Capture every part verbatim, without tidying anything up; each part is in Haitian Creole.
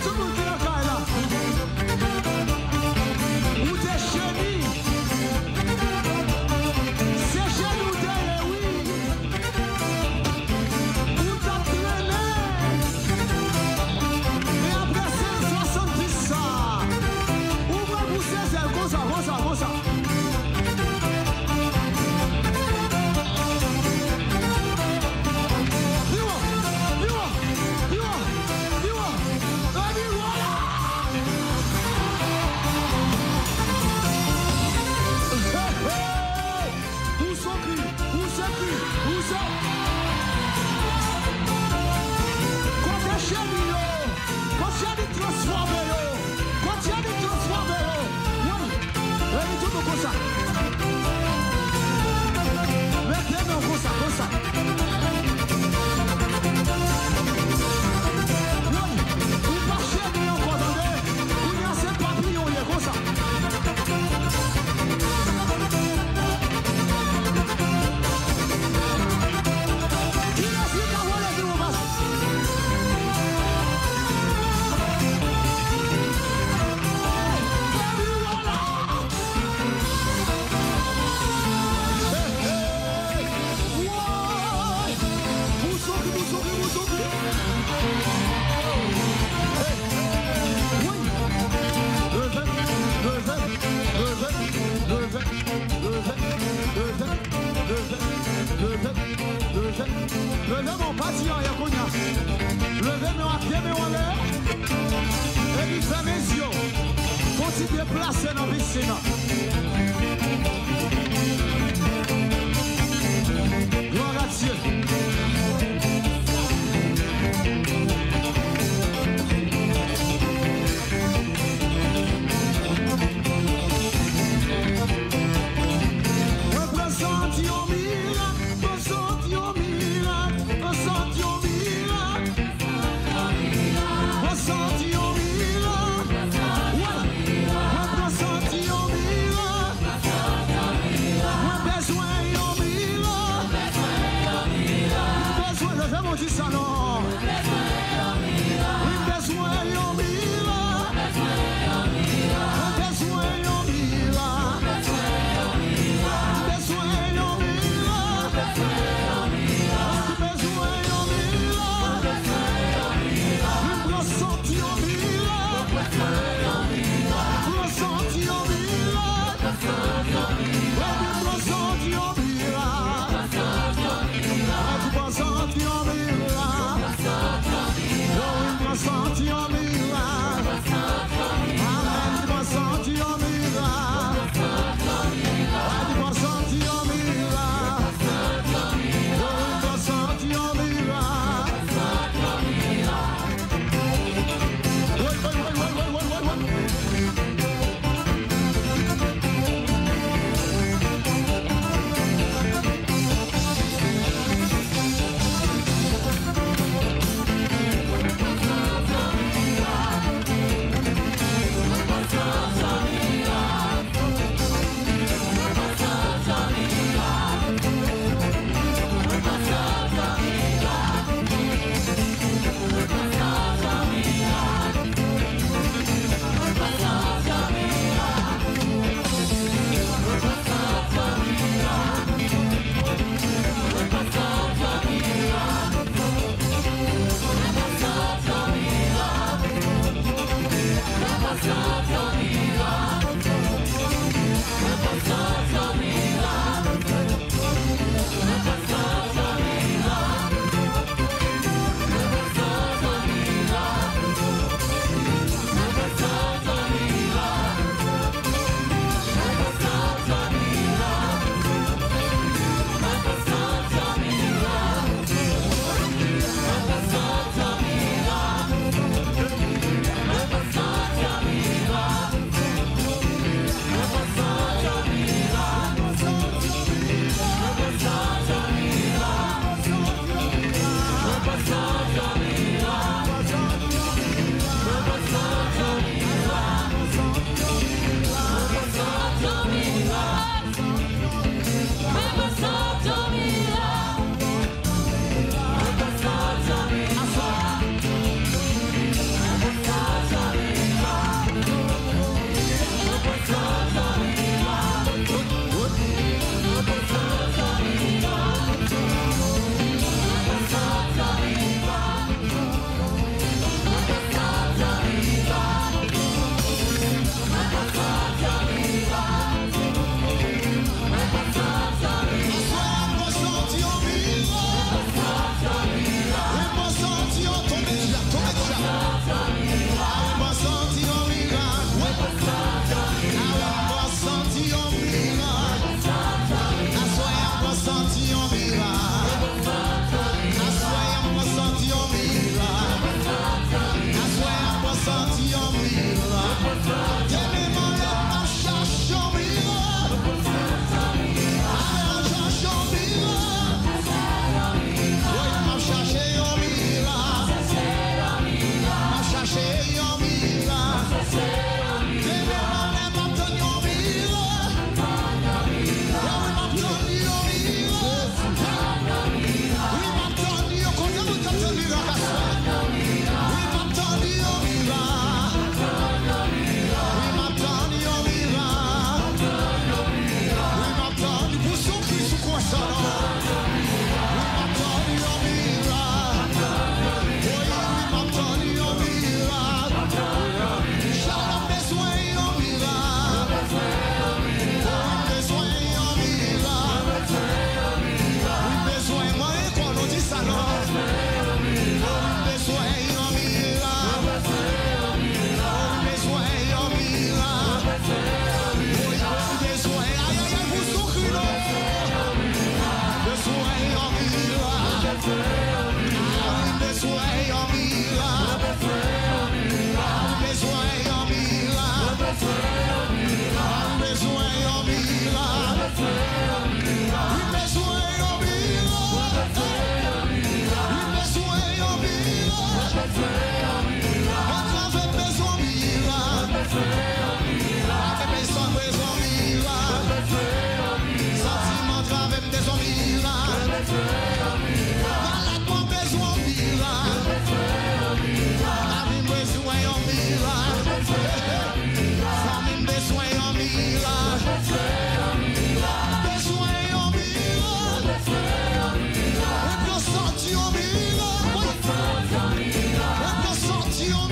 Tout moun ki nan kay la, ou te jeni. Se jeni ou te ye, wi. Ou t ap trennen. Men apre senk swasanndis sa, ou pral pouse zèl konsa, konsa, konsa. Pi wo, pi wo, pi wo, pi wo. Ann pi wo la. Hey, hey. Ou se ki, ou se ki, ou se. Kote jeni yo? Kote jeni transfòme yo? Kote jeni transfòme yo? Wi. Epi tout moun konsa. Mete men w konsa, konsa. Wi. Ou pa jeni ankò, tande. Kounye a se papiyon w ye, konsa. Kilès ki ka vole pi wo pase? Hey, hey. Woy! Bouzoki, bouzoki, bouzoki! Hey! Woy! Leve, leve, leve, leve, leve, leve, leve, leve, leve. Leve men w, pa di anyen kounye a. Leve men w ak de men w anlè. Epi fèmen zye w. Fon ti deplase nan pisin nan. Glwa a Dye. Mwen prezante yon mirak. Prezante yon mirak, prezante yon mirak. Prezante yon mirak. Wi. Mwen prezante yon mirak. Mwen bezwen yon mirak. Mwen bezwen, leve men w, di sa non. Mwen bezwen yon mirak. Mwen bezwen yon mirak. Mwen bezwen yon mirak. Mwen bezwen yon mirak. Mwen bezwen yon mirak. Mwen pran santi yon mirak. Mwen pran santi yon mirak. Mwen pran santi yon mirak. Mwen pran santi yon mirak. Yo, mwen pran santi yon mirak. Amèn, mwen pran santi yon mirak. Mwen pran santi yon mirak. Yo, mwen pran santi yon mirak. Woy, woy, woy.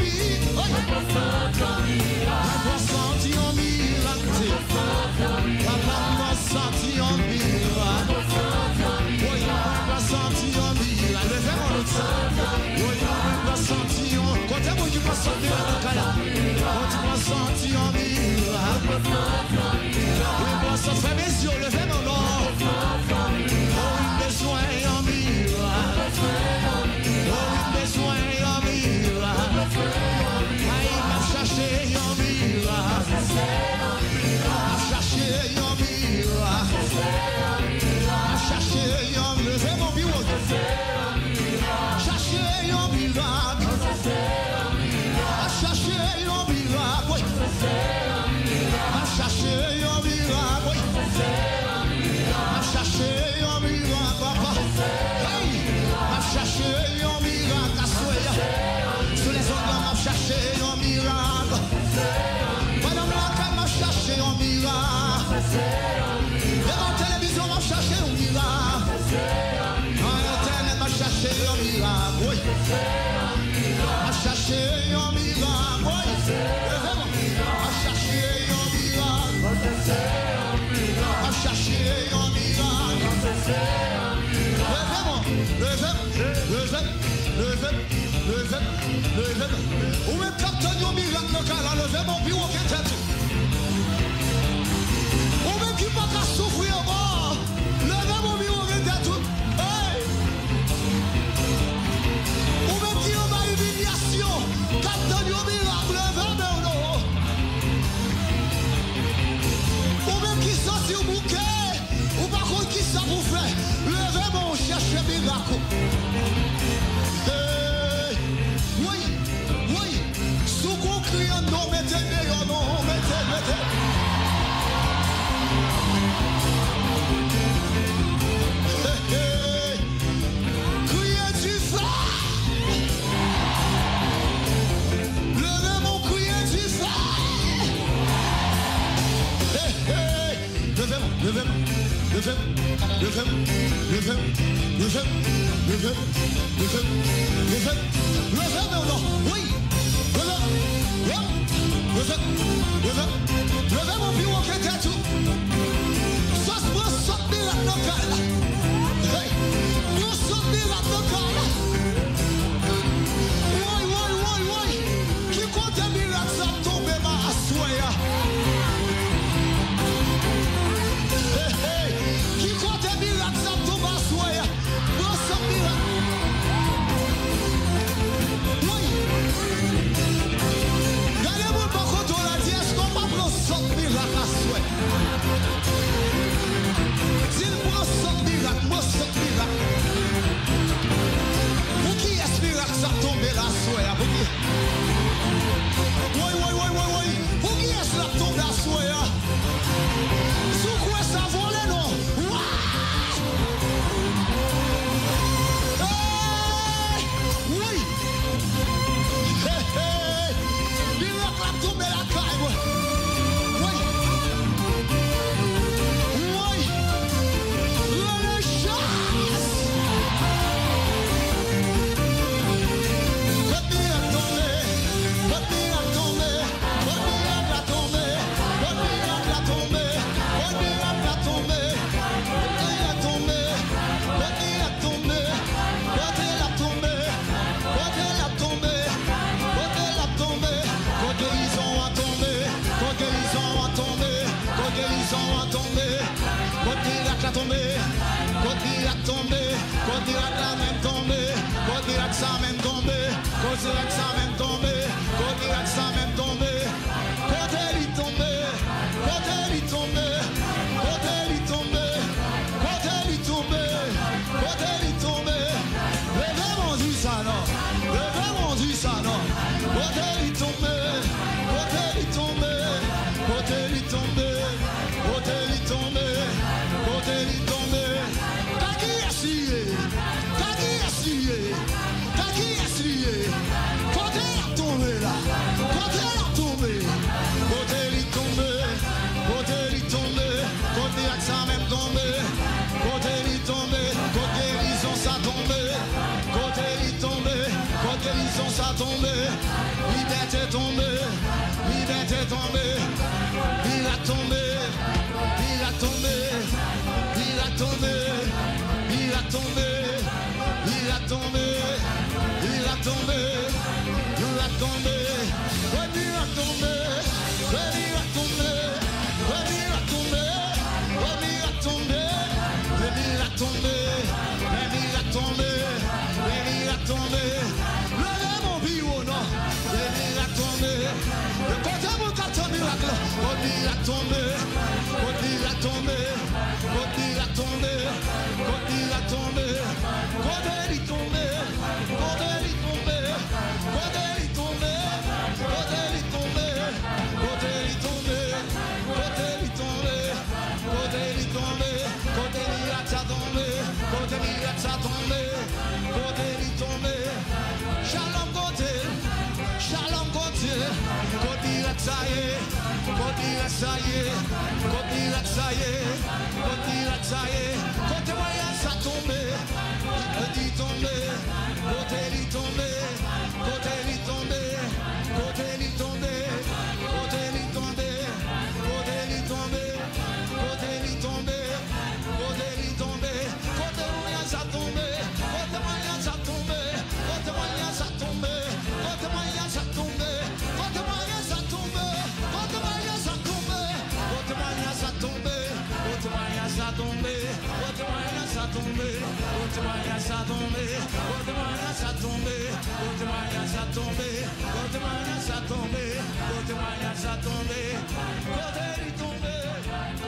Mwen pral santi yon mirak. Papa, mwen pral santi yon mirak. Woy, mwen pral santi yon mirak. Leve men w tout sa. Woy, mwen pral santi yon. Kote moun ki pral santi mirak nan kay la? Mwen di, mwen pral santi yon mirak. Mwen pral santi, fèmen zye w, leve men w non. Oh, m bezwen yon mirak. Oh, m bezwen yon mirak. Ay, m ap chache yon mirak. M ap chache yon mirak. M ap chache yon, leve men w pi wo. Chache yon mirak. M ap chache yon mirak. Wi. M ap chache yon mirak. Wi. M ap chache yon mirak, papa. Hey! M ap chache yon mirak aswè a. Sou lèzonn nan, m ap chache yon mirak. Pandan m lakay, m ap chache yon mirak. Devan televizyon, m ap chache yon mirak. Nan entènèt, m ap chache yon mirak. Wi. M ap chache yon mirak. Wi. Leve men w. M ap chache yon mirak. M ap chache yon mirak. Leve men w. Leve men w. Leve men w. Leve m, leve m, leve m. Ou menm k ap tann yon mirak nan kay la, leve men w pi wo ke tèt ou. Ou menm ki pa ka soufri ankò, leve men w pi wo ke tèt ou. Hey! Ou menm ki anba imilyasyon, k ap tann yon mirak, leve men w non. Ou menm ki santi w bouke, ou pa konn kisa pou fè. Leve men w, chèche mirak ou. Hey! Woy! Woy! Si w gon kri anndan w, mete l deyò non, mete l, mete l. Hey, hey! Kriye difè! Leve men w, kriye difè! Hey, hey! Leve m, leve m, leve m, leve m, leve m, leve m, leve m, leve m, leve m, leve m, leve m, leve m, non, wi, leve m, leve m, leve m, leve m, leve m, pi wo ke tèt ou. Jis pran sòt mirak nan kay la. Hey, pran sòt mirak nan kay la. Woy, woy, woy, woy. Ki kote mirak sa ap tonbe aswè a? Hey, hey. Ki kote mirak sa ap tonbe aswè a? Pran sòt mirak. Tonbe, li mete tonbe, li la tonbe, li la tonbe, li la tonbe, li la tonbe, li la tonbe, li la tonbe, li la tonbe, li la tonbe, li la tonbe, li la tonbe, li la tonbe, li la tonbe, li la tonbe, li la tonbe, li la tonbe. Leve men w pi wo non. Leve la tonbe. Kote moun k ap tann mirak la? Kote la tonbe. Kote la tonbe. Kote la tonbe. Kote la tonbe. Kote li tonbe. Kote li tonbe. Kote li tonbe. Kote li tonbe. Kote li tonbe. Kote li tonbe. Kote li tonbe. Kote mirak sa tonbe. Kote mirak sa tonbe. Kote li tonbe. Shalom kote l. Shalom kote l. Kote mirak sa ye. Kote mirak sa ye. Kote mirak sa ye. Kote mirak sa ye. Kote temwayaj sa tonbe. Kote li tonbe. Kote li tonbe. Kote li tonbe. Kote li tonbe. Kote li tonbe. Kote li tonbe. Kote li tonbe. Kote li tonbe. Kote temwayaj sa tonbe. Kote temwayaj sa tonbe. Kote temwayaj sa tonbe. Kote temwayaj sa tonbe. Kote temwayaj sa tonbe. Kote temwayaj sa tonbe. Kote temwayaj sa tonbe. Kote temwayaj sa tonbe. Kote temwayaj sa tonbe. Kote temwayaj sa tonbe. Kote temwayaj sa tonbe. Kote temwayaj sa tonbe. Kote temwayaj sa tonbe. Kote temwayaj sa tonbe. Kote li tonbe.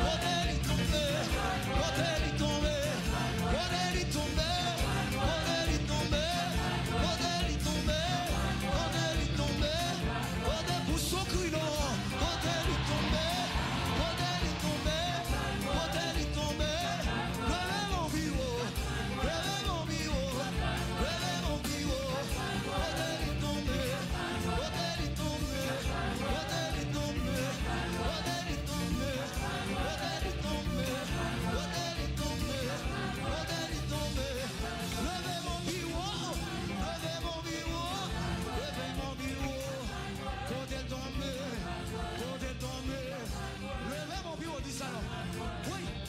Kote li tonbe. Kote li tonbe. Kote li tonbe. Kote li tonbe. Kote li tonbe. Kote li tonbe. Kote pou sou kri non. Kote li tonbe. Kote li tonbe. Kote li tonbe. Leve men w pi wo. Leve men w pi wo. Leve men w pi wo. Kote li tonbe. Kote li tonbe. Kote li tonbe. Kote li tonbe. Kote li tonbe. Kote li tonbe. Kote li tonbe. Leve men w pi wo. Leve men w pi wo. Leve men w pi wo. Kote l tonbe. Kote l tonbe. Leve men w pi wo, di sa non. Wi.